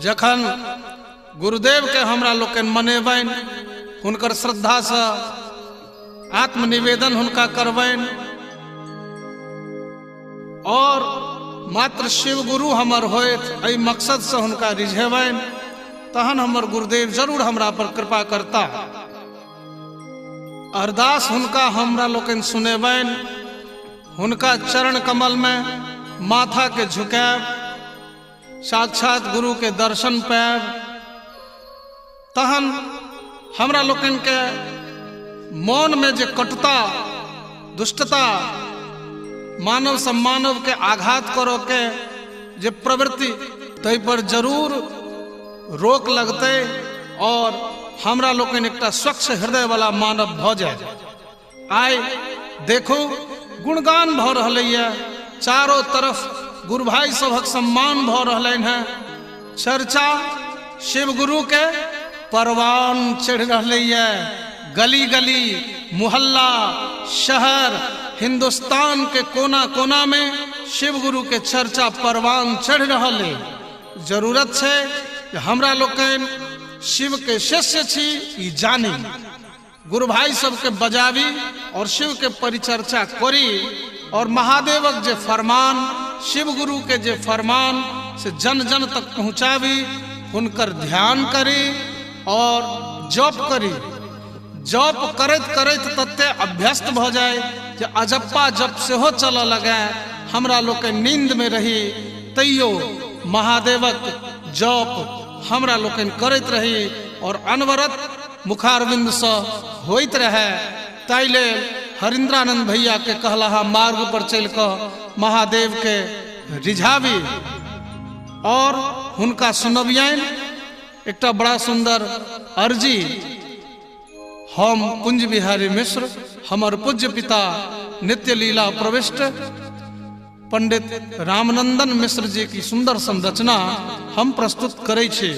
जखन गुरुदेव के हमरा लोकनि मनेबनि, हुनकर श्रद्धासँ आत्मनिवेदन हुनका करबनि और मात्र शिव गुरु हमर होइत एहि मकसदसँ हुनका रिझेबनि, तहन हमर गुरुदेव जरूर हमरा पर कृपा करता। अरदास हुनका हमरा लोकनि सुनेबनि, हुनका चरण कमल में माथा के झुकायब, साक्षात गुरु के दर्शन पायब, तहन हमरा लोकनि के मन में जे कटुता, दुष्टता, मानव से मानव के आघात करऽ के जे प्रवृत्ति, ताहि पर जरूर रोक लगतै और हमरा लोकनि एकटा स्वच्छ हृदय वाला मानव भऽ जाय। आइ देखू गुणगान भऽ रहलैए, चारो तरफ गुरु भाई सभक सम्मान भऽ रहलनि हेँ, चर्चा शिव गुरु के परवान चढ़ि रहलैए, गली गली, मोहल्ला, शहर, हिंदुस्तान के कोना कोना में शिव गुरु के चर्चा परवान चढ़ि रहल है। जरूरत छै जे हमरा लोकनि शिव के शिष्य छी ई जानी, गुरु भाई सबके बजाबी और शिव के परिचर्चा करी और महादेवक जे फरमान, शिव गुरु के जे फरमान से जन जन तक पहुँचाबी, हुनकर ध्यान करी और जप करी। जप करैत करैत तते अभ्यस्त भऽ जाय जे अजप्पा जप सेहो चलऽ लगे, हमरा लोकनि नींद में रही तैयो महादेवक जप हमरा लोकनि करैत रही और अनवरत मुखारविंद से होइत रहे। ताहि लेल हरिंद्रानंद भैया के कहलाहा मार्ग पर चलि कऽ महादेव के रिझाबी और हुनका सुनबियनि। एकटा बड़ा सुंदर अर्जी हम कुंज बिहारी मिश्र, हमर पूज्य पिता नित्य लीला प्रविष्ट पंडित रामनंदन मिश्र जी की सुंदर संरचना हम प्रस्तुत करै छी।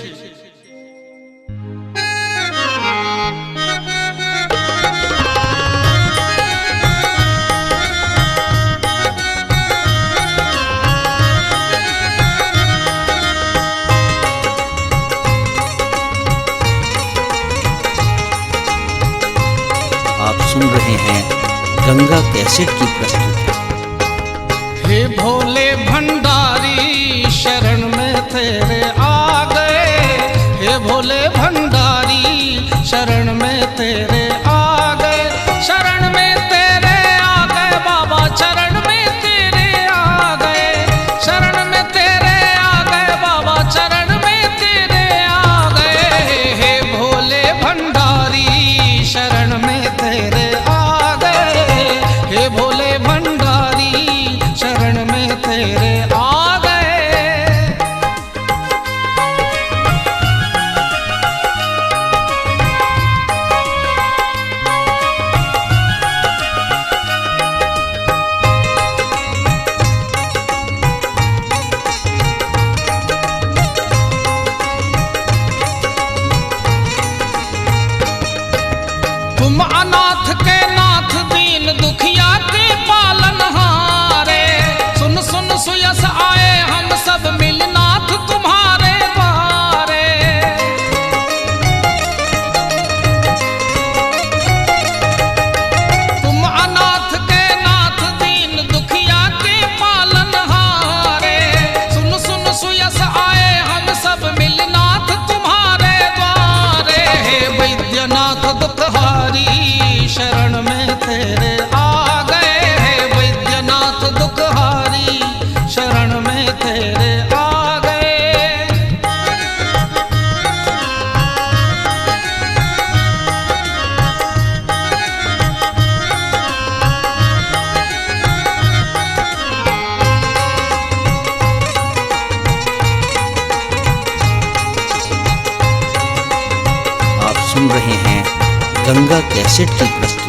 आप सुन रहे हैं गंगा कैसेट की प्रस्तुति। हे भोले भंडारी शरण में तेरे आ गए, हे भोले भंडारी शरण में तेरे आ गए, शरण में तेरे आ गए बाबा, चरण में तेरे आ गए, शरण में तेरे आ गए बाबा, चरण में तेरे आ गए। हे भोले भंडारी शरण में तेरे आ गए, हे भोले भंडारी शरण में तेरे आ गए। तुम अनाथ के नाथ दीन दुखिया के पालन हारे, सुन सुन सुयस आए हम सब मिल नाथ तुम्हारे द्वारे। तुम अनाथ के नाथ दीन दुखिया के पालन हारे, सुन सुन सुयस आए हम सब मिल नाथ तुम्हारे द्वारे। हे वैद्यनाथ दुखहारी शरण में तेरे आ गए, हे वैद्यनाथ दुखहारी शरण में तेरे आ गए। आप सुन रहे हैं गंगा कैसेट की प्रस्तुति।